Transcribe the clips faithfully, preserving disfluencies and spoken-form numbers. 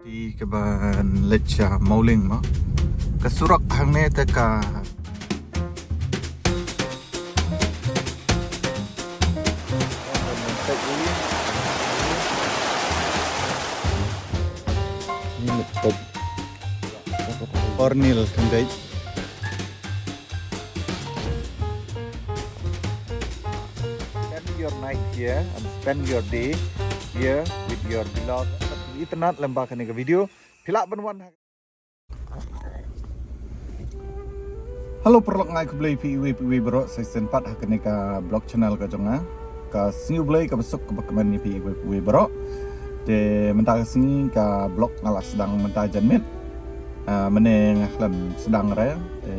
Te kaban leit sha Mawlyng mo. Ka surok hangne te ka Ornil Khymdeit. Spend your night here and spend your day here with your beloved. Itynnad lem bad kane ka video. Phi lah ban wan ha Hello paralok, nga ai khublei phi iwei pa iwei baroh sa shisien pat ha kane ka vlog channel ka jong nga. Ka sngi U Blei kaba suk kaba kmen ïa phi iwei pa iwei baroh. Te mynta ka sngi ka vlog nga la sdang mynta janmiet. Ah, mynne nga khlem sdang re. Te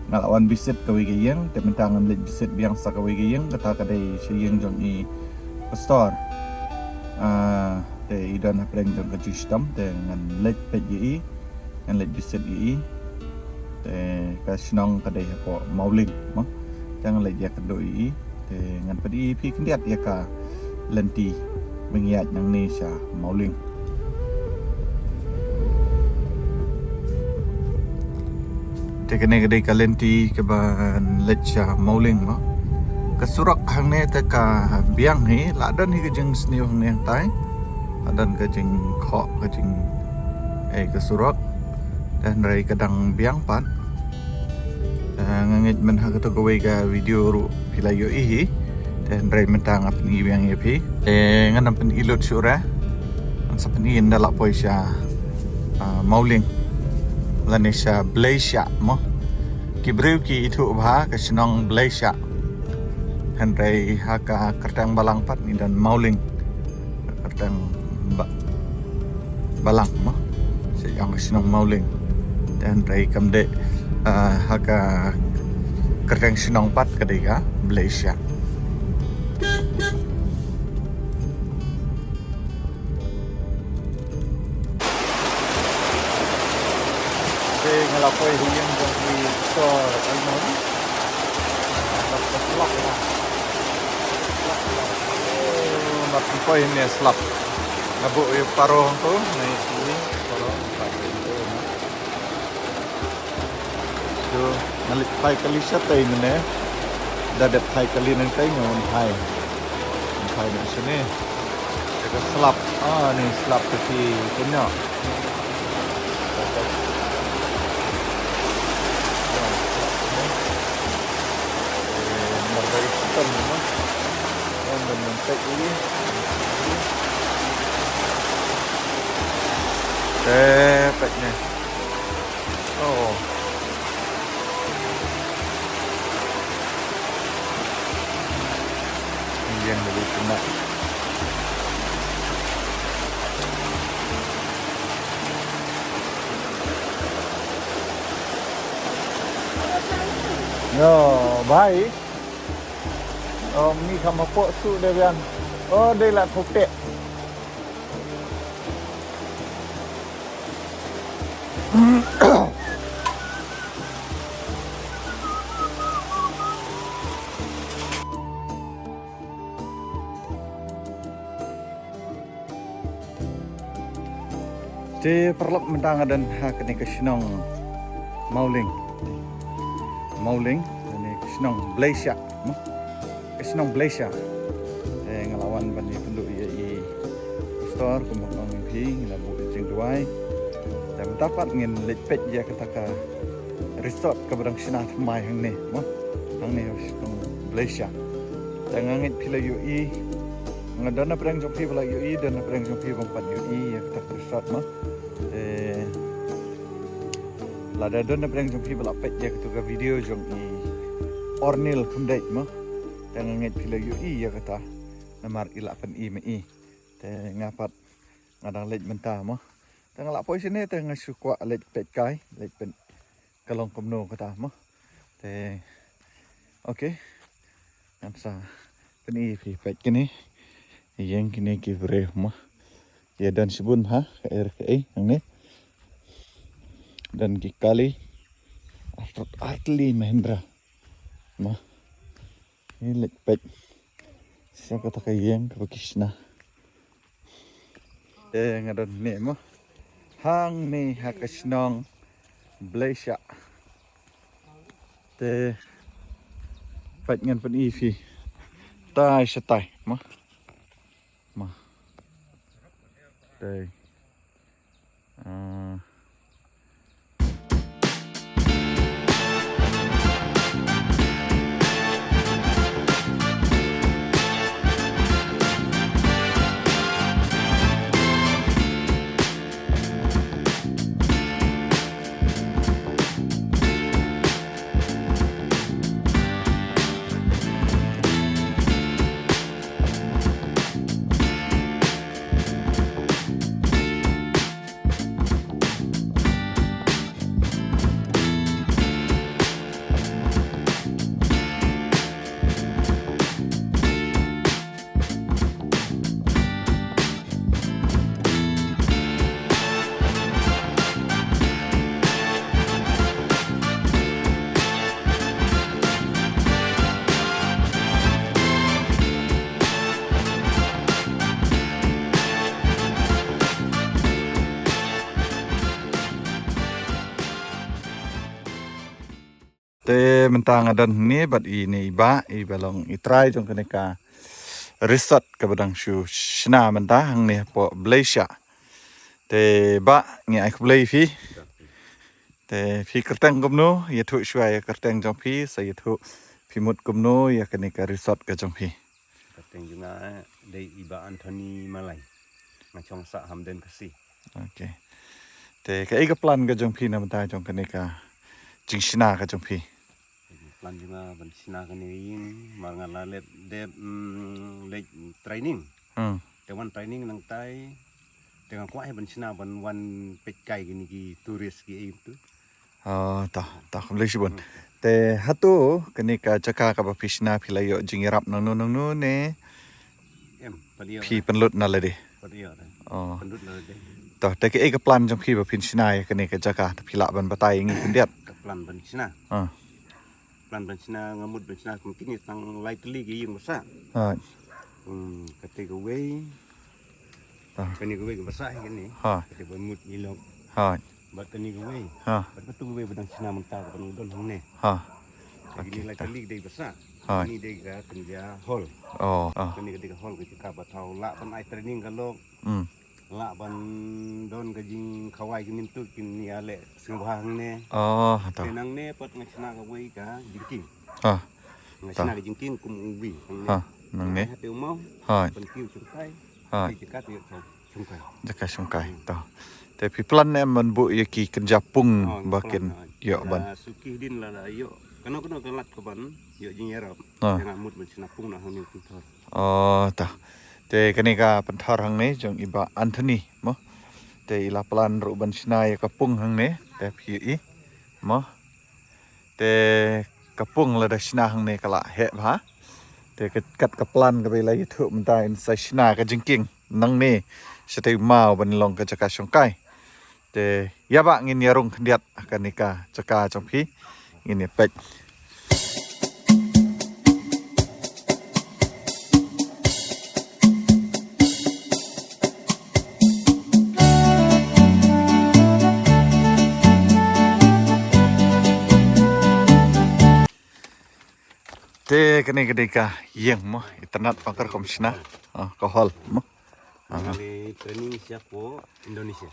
nga la wan visit kawei ka ïing, te mynta ngan leit visit biang sa kawei ka ïing, kata ka dei sha ïing jong i pastor. Ah, te i don hapdeng jong ka jingshitom, te ngan leit peit ïa i, ngan leit visit ïa i. Te ka shnong ka dei hapoh Mawlyng mo. Te ngan leit ïakynduh ïa i, te ngan pyni ïa phi khyndiat ïa ka lynti ba ngi ïaid nangne sha Mawlyng. Te kane ka dei ka lynti kaban leit sha Mawlyng mo. Ka surok hangne te ka biang hi, la don hi ka jingsniew hangne hangtai. La don ka jingkhoh ka jing, eh, ka surok. Te hynrei ka dang biang pat. Eh, nga ngeit mynta ha kato kawei ka video ruh phi la ïohi hi. Te hynrei mynta nga pyni biang ïa phi. Te ngan ym pyni lut shuh re. Ngan sa pyni ynda la poi sha, ah, Mawlyng lane sha Bleishah mo. Ki briew ki ithuh bha ka shnong Bleishah. Hynrei ha ka kyrteng balang pat ngi don Mawlyng. Ka kyrteng ba balang mo. Sa ïa ka shnong Mawlyng. Te hynrei kam dei, ah, ha ka kyrteng shnong pat ka dei ka Bleishah. Te nga la poi ha ïing jong i Pastor Almon. Mat poi ne slap. Nga buh ïa paro hangto, nga ïa paro. Tu, nga leit phai kali shatei mynne. Da dep phai kali nangtei nga wan phai. Wan phai na shane. Te ka slap. Ah, ni slap ka ki kynnoh. Eh, peit ne. Oh. Ïeng lebih kena. Yo, bhai. Oh, ni kham hapoh suk dei biang. Oh, dei la thok teh. Te paralok, mynta nga don ha kane ka shnong Mawlyng. Mawlyng, kane ka shnong Bleishah, mo? Ka shnong Bleishah. Te nga la wan ban ïakynduh ïa i pastor, kumba nga ong ïa phi, ngi la buh ïa ka jingduwai. Te mynta pat ngin leit peit ïa kata ka resort kaba dang shna thymmai hangne, mo. Hangne ha shnong Bleishah. Te nga ngeit phi la ïohi. Nga don na pdeng jong phi ba la ïohi, don na pdeng jong phi bym pat ïohi ïa kata ka resort, mo. Te lada don na pdeng jong phi ba la peit ïa kata ka video jong i Ornil Khymdeit, mo. Te nga ngeit phi la ïohi ïa kata. Namar i la pyni ma i. Te nga pat nga dang leit mynta mo. Te nga la poi shane te nga shu kwah leit peit kai, leit peit ka long kumno kata mo. Te, okay. Ngan sa pyni phi peit kine. Ïeng kine ki briew mo. Ïa don shibun ha, ka er ka ei, hangne. Don ki kali. Artli Mahindra. Mo. Ngi leit peit. Sa kata ka ïing kaba ki shna. Te nga don ne mo. Hangne ha ka shnong Bleisha. Te peit ngan pyni phi. Tai shatai mo. Mo. Te. Ah. Te mynta nga don hangne bad ine i bah, iba long i trai jong kane ka resort kaba dang shu shna mynta hangne hapoh Bleisha. Te bah, ngi ai khublei ïa phi. Te phi kyrteng kumno, ïathuh shuwa ïa ka kyrteng jong phi, sa ïathuh phi mut kumno ïa kane ka resort ka jong phi. Kyrteng jong nga dei i bah Anthony Malai. Nga shong sah Hamden Khasi. Okay. Te kaei ka plan ka jong phi na bynta jong kane ka jingshna ka jong phi? Plan jong nga ban shna kane ka ïing, mar nga la leit dep, mm, leit training. Hmm. Te wan training nangtai, te nga kwah hi ban shna ban wan peit kai kine ki tourist ki ei tu. Oh, ta, ta, khublei shibun. Hmm. Te hato kane ka jaka kaba phi shna phi la ïoh jingïarap nangno nangno ne? Em, pat ïoh. Phi pynlut na lade? Pat ïoh. Oh. Pynlut na lade. To, te kaei ka plan jong phi ba phin shna ïa kane ka jaka, te phi lah ban batai ïa ngi khyndiat? Ka plan ban shna. Ah. Plan ban shna, nga mut ban shna kum kine tang lai tylli ki ïing ba sah. Hooid. Hmm, kata kawei. Ah. Kane kawei kaba sah hi kane. Ha. Kata ba mut ngi lok. Hooid. Bad kane kawei. Ha. Bad katu kawei ba dang shna mynta kaba dang don hangne. Ha. Kane lai tylli dei ba sah. Hooid. Kane dei ka kynja hall. Oh, ah. Kane ka dei ka hall ka jaka ba thaw lah ban ai training ka lok. Hmm. Lah ban don ka jingkhawai ki mynta kin ïaleh sngewbha hangne. Oh, to. Te nangne pat nga shna kawei ka jingkieng. Ha. Nga shna ka jingkieng kum uwei hangne. Ha, nangne. Nga hap ïa u maw. Hooid. Ban kiew shongkai. Hooid. Te jaka te ïoh shongkai. Jaka shongkai, to. Te phi plan ne em ban buh ïa ki kynja pung ba kin ïoh ban. Suki hadien lada ïoh kano kano ka lad ka ban ïoh jingïarap. Ah. Te nga mut ban shna pung na hangne pynthor. Oh, ta. Te kane ka pynthor hangne jong i bah Anthony mo. Te i la plan ruh ban shna ïa ka pung hangne, te phi ïohi mo. Te ka pung lada shna hangne ka la heh bha. Te kat, kat ka plan kaba i la ïathuh mynta in sa shna ka jingkieng nangne, shatei u maw ban long ka jaka shongkai. Te ïa bah ngin ïa rung khyndiat ha kane ka jaka jong phi, ngin ïa peit. Te kane ka dei ka ïing mo, itynnad, pangkar kum shna. Ah, ka hall mo. Ah. Nga leit training sha ko Indonesia.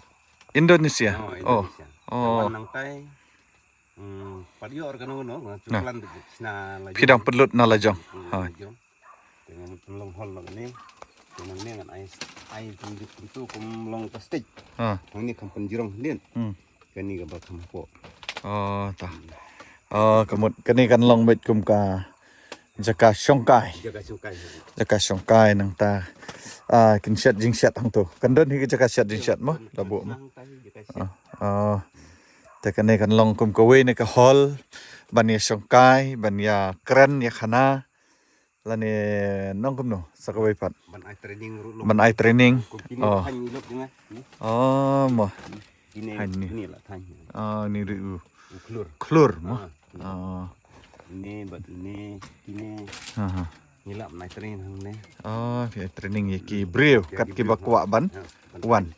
Indonesia. Oh, oh. Indonesia. Oh. Te wan nangtai. Hmm, pat ïoh kano kano, nga shu plan shna la jong. Phi dang pynlut na la jong. Hmm, ha. La jong. Te ngan pynlong hall na kane. Te nangne ngan ai, ai pynjut pyntu kum long ka stage. Ha. Hangne kham pynjrong hadien. Hmm. Kane kaba kham hapoh. Oh, ta. Oh, ka mut kane kan long beit kum ka jaka shongkai. Jaka shongkai. Jaka shongkai nangta. Ah, kin shet jingshet hangto. Kan don hi ka jaka shet jingshet mo, la buh mo. Hangtai jaka shet. Ah, ah. Te kane kan long kum kawei na ka hall ban ïa shongkai, ban ïa kren, ïa khana. Lane nong kumno sa kawei pat. Ban ai training ruh lok. Ban ai training. Kum kine. Oh. Thaiñ i lok jong nga. Hmm. Oh, mo. Kine, kine la thaiñ. Oh, ni ri u. U khlur. Khlur mo. Ah, kine. Oh. Ine bad ine, kine. Ha, ha. Ngi lah ban ai training hangne. Oh, phi training ïa ki briew kat ki ba kwah ban wan.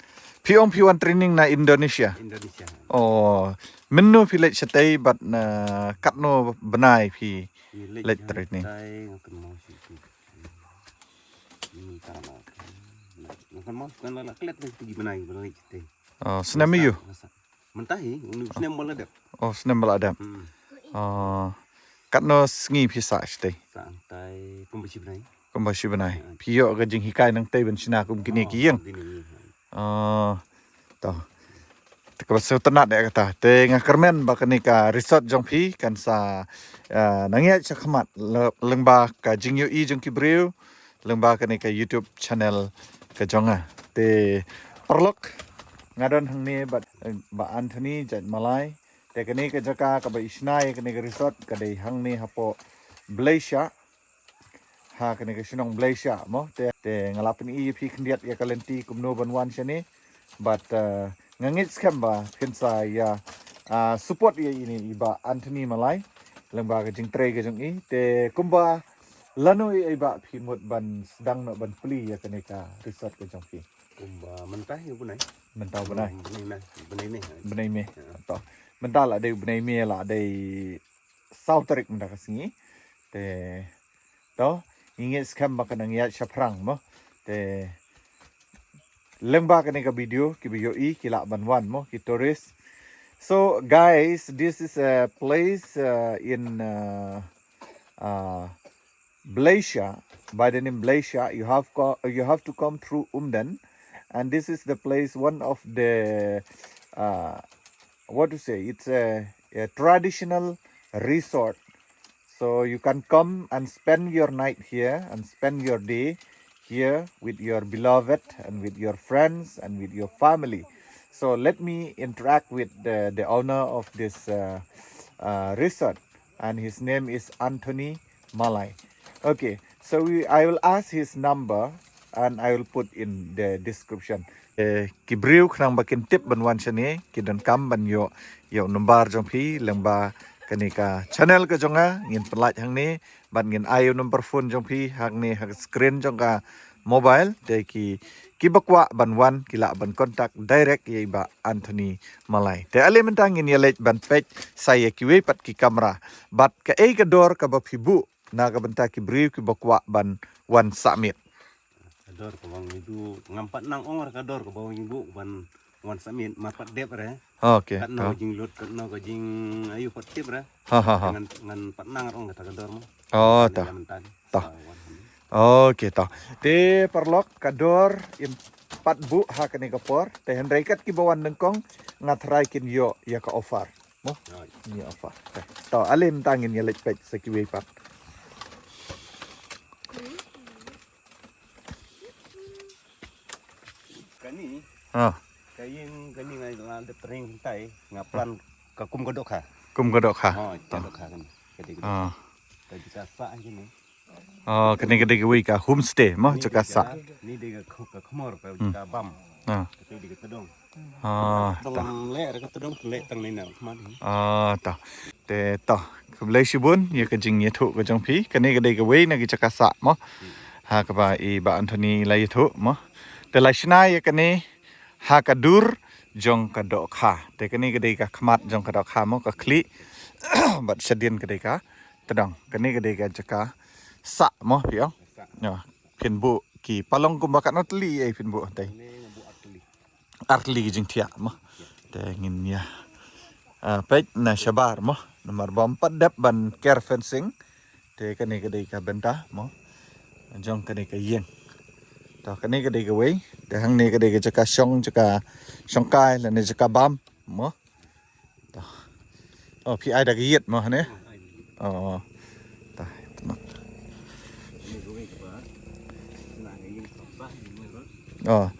Phi ong phi wan training na Indonesia. Indonesia. Oh, mynno phi leit shatei bad na katno bnai phi leit training. Oh, snem aïu? Mynta hi, uni snem ba la dep. Oh, snem ba la dep. Hmm. Oh, katno sngi phi sah shatei? Sah tai kumba shi bnai. Kumba shi bnai. Phi ïoh ka jinghikai nangtei ban shna kum kine ki ïing. Oh, to. Te kaba sngewtynnat ïa kata. Te nga kyrmen ba kane ka resort jong phi kan sa, ah, nang ïaid sha khmat lyngba ka jingïohi jong ki briew lyngba kane ka YouTube channel ka jong nga. Te paralok, nga don hangne bad, eh, Bah Anthony Jait Malai. Te kane ka jaka kaba i shna ïa kane ka resort ka dei hangne hapoh Blei Shah. Ha kane ka shnong Blei Shah mo. Te, te nga la pyni ïa phi khyndiat ïa ka lynti kumno ban wan shane. Bad, eh, nga ngeit skhem ba phin sa ïa, ah, support ïa ine i Bah Anthony Malai lyngba ka jingtrei ka jong i. Te kumba lano i, i Bah, phi mut ban sdang noh ban plie ïa kane ka resort ka jong phi? Kumba mynta hi u bnai. Mynta u bnai. Hmm, bnai Mei. Bnai Mei. Bnai Mei. To. Mynta la dei u bnai Mei, la dei saw tarik mynta ka sngi. Te to, ngi ngeit skhem ba kan nang ïaid shaphrang mo. Te lyngba kane ka video kiba ïohi ki lah ban wan mo, ki tourist. So guys, this is a place, uh, in, uh, uh, Blei Shah, by the name Blei Shah. You have co-, you have to come through Umden, and this is the place, one of the, uh, what to say, it's a, a traditional resort. So you can come and spend your night here and spend your day here with your beloved and with your friends and with your family. So let me interact with the, the owner of this, uh, uh, resort, and his name is Anthony Malai. Okay, so we, I will ask his number and I will put in the description. Eh, ki briew khnang ba kin tip ban wan shane, ki donkam ban ïoh, ïoh number jong phi lyngba kane ka channel ka jong nga, ngin pynlait hangne, bad ngin ai ïa u number phone jong phi hangne ha ka screen jong ka mobile. Te ki, kiba kwah ban wan ki lah ban contact direct ïa i Bah Anthony Malai. Te ale mynta ngin ïa leit ban peit sa ïa kiwei pat ki kamra. Bad kaei ka dor kaba phi buh na ka bynta ki briew kiba kwah ban wan sah miet? Ka dor kaba ngi buh, ngam pat nang ong ka dor kaba ngi buh ban wan sah miet, mar pat dep re. Okay. Katno ka jinglut, katno ka jing, aïu pat tip re. Ha, ha, ha. Ngan, ngan pat nang ong kata ka dor mo. Oh, ta. Ta. Okay, ta. Te paralok, ka dor im pat buh ha kane ka por. Te hynrei kat kiba wan nyngkong, nga tharai kin ïoh ïa ka offer. Mo? Ïa offer. Te. To, ale mynta ngin ïa leit peit sa kiwei pat. Kani. Ah. Ka ïing kani nga la dep training tai, nga plan ka kum ka dohkha. Kum ka dohkha. Oh, ka dohkha kani. Ka dei ka dohkha. Ah. Ka jaka sah kini. Oh, kani ka dei kawei ka homestay mo, jaka sah. Ni dei ka, ka khmor, ka jaka bam. Ah. Kata dei ka tdong. Ah, ta. Tdong leh, ka tdong leh tang ni na khmat. Ah, ta. Te to, khublei shibun ïa ka jingïathuh ka jong phi. Kane ka dei kawei na ki jaka sah mo. Ha kaba i Bah Anthony la ïathuh mo. Te la shna ïa kane ha ka dur jong ka dohkha. Te kane ka dei ka khmat jong ka dohkha mo, ka khlieh. Bad shadien ka dei ka tdong. Kane ka dei ka jaka sah mo phi ong. Ïa, phin buh ki palong kumba katno tylli ei phin buh hangtai? Ar tylli ki jingthiah mo. Te ngin ïa, ah, peit na shabar mo. Namar ba ym pat dep ban ker fencing. Te kane ka dei ka bynta mo jong kane ka ïing. To kane ka dei kawei. Te hangne ka dei ka jaka shong, jaka shongkai lane jaka bam mo. To. Oh, phi ai da ka ïit mo hane. Oh. Ta, to. Oh.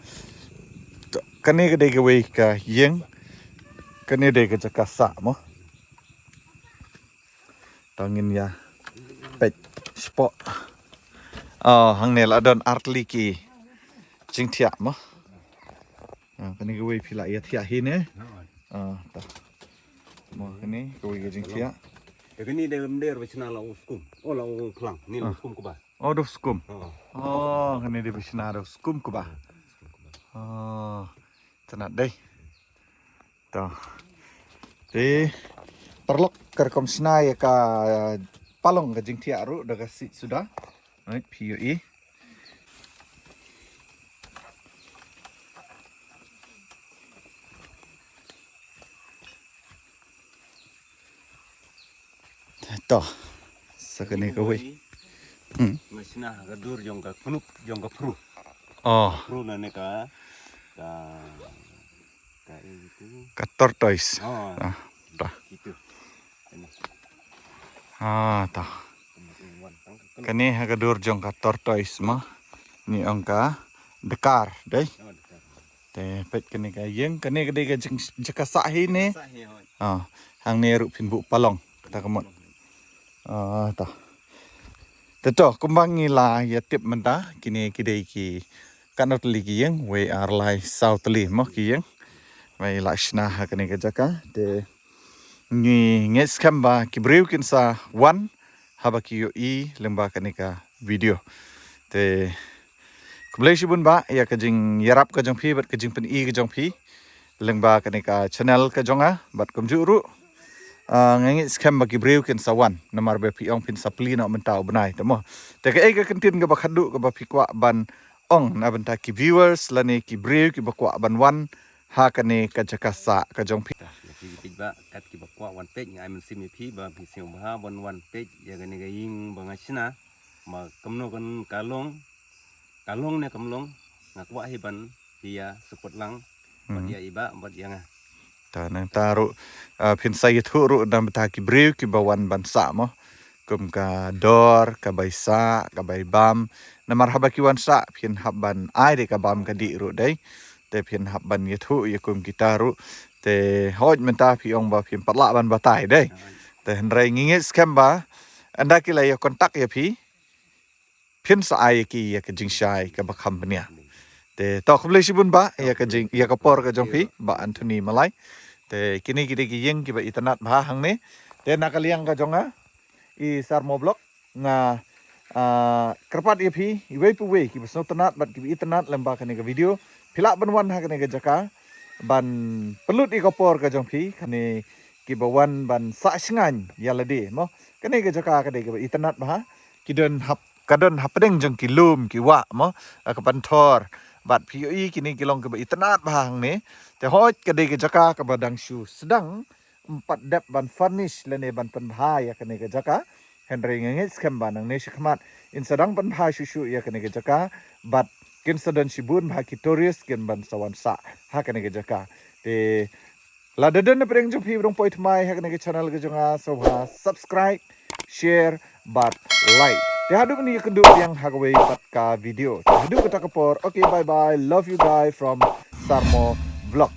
To, kane ka dei kawei ka ïing. Kane dei ka jaka sah mo. To ngin ïa peit spot. Oh, hangne la don ar tylli ki jingthiah mo. Ah, kane kawei phi la ïa thiah hi ne. Ah, ta. Mo kane kawei ka jingthiah. Te kane dei ym dei ba shna la u skum. Oh, la u khlang. Ni la u skum kaba. Oh, duf skum. Oh, kane dei ba shna duf skum kba. Oh, tnat dei. To. Te paralok, ka rukom shna ïa ka palong ka jingthiah ruh da ka sit suda. Right, phi ïohi. To. Sa kane kawei. Hmm. Nga shna ha ka dur jong ka knup jong ka phru. Oh. Phru na ne ka ka ka itu. Ka tortoise. Oh. Ah, ta. Itu. Ini. Ah, ta. Ini wan tang ka knup. Kane ha ka dur jong ka tortoise mo. Ni ong ka dekar dei. Oh, dekar. Te peit kane ka ïing, kane ka dei ka jing-, jaka sah hi ne. Sah hi, hoi. Ah, hangne ruh phin buh palong, kata ka mut. Ah, ta. Te to, kumba ngi la ïa tip mynta, kine ki dei ki katno tylli ki ïing, wei ar lai saw tylli mo ki ïing. Wei la shna ha kane ka jaka, te ngi ngeit skhem ba ki briew kin sa wan, haba ki ïohi lyngba kane ka video. Te khublei shibun bah ïa ka jingïarap ka jong phi bad ka jingpyni ka jong phi lyngba kane ka channel ka jong nga, bad kumjuh ruh, ah, nga ngeit skhem ba ki briew kin sa wan namar ba phi ong phin sa plie noh mynta u bnai te mo. Te kaei ka kyntien kaba khadduh kaba phi kwah ban ong na bynta ki viewers lane ki briew kiba kwah ban wan ha kane ka jaka sah ka jong phi? Te ki peit bah, kat kiba kwah wan peit, nga ai mynsiem ïa phi ba phi sngewbha ban wan peit ïa kane ka ïing ba nga shna. Ma kumno kan ka long, ka long ne kam long, nga kwah hi ban ïa support lang bad ïa i bah bad ïa nga. Ta nangta ruh, ah, phin sa ïathuh ruh na bynta ki briew kiba wan ban sah mo. Kum ka dor, ka bai sah, ka bai bam. Namar haba ki wan sah phin hap ban ai dei ka bam ka dih ruh dei. Te phin hap ban ïathuh ïa kum kita ruh. Te hooid mynta phi ong ba phim pat lah ban batai dei. Te hynrei ngi ngeit skhem ba ynda ki la ïa contact ïa phi, phin sa ai ïa ki ïa ka jingshai kaba kham bniah. Te to khublei shibun bah ïa ka jing, ïa ka por ka jong phi, Bah Anthony Malai. Te kine ki dei ki ïing kiba itynnad bha hangne. Te na ka liang ka jong nga, i Sarmo Vlog, nga, ah, kyrpad ïa phi iwei pa iwei kiba sngewtynnad bad kiba itynnad lyngba kane ka video, phi lah ban wan ha kane ka jaka ban pynlut ïa ka por ka jong phi, kane kiba wan ban sah shngaiñ ïa lade mo. Kane ka jaka ka dei kaba itynnad bha, ki don hap, ka don hapdeng jong ki lum ki wah mo, ah, ka pynthor. Bad phi ïohi kine ki long kiba itynnad bha hangne. Te hooid ka dei ka jaka kaba dang shu sdang, ym pat dep ban furnish lane ban pynbha ïa kane ka jaka. Hynrei nga ngeit skhem ba nangne shakhmat in sa dang pynbha shuh shuh ïa kane ka jaka, bad kin sa don shibun bha ki tourist kin ban sa wan sah ha kane ka jaka. Te lada don na pdeng jong phi ba dang poi thymmai ha kane ka channel ka jong nga, sngewbha subscribe, share bad like. Te haduh ban ïakynduh biang ha kawei pat ka video. Te haduh kata ka por, okay, bye bye, love you guys from Sarmo Vlog.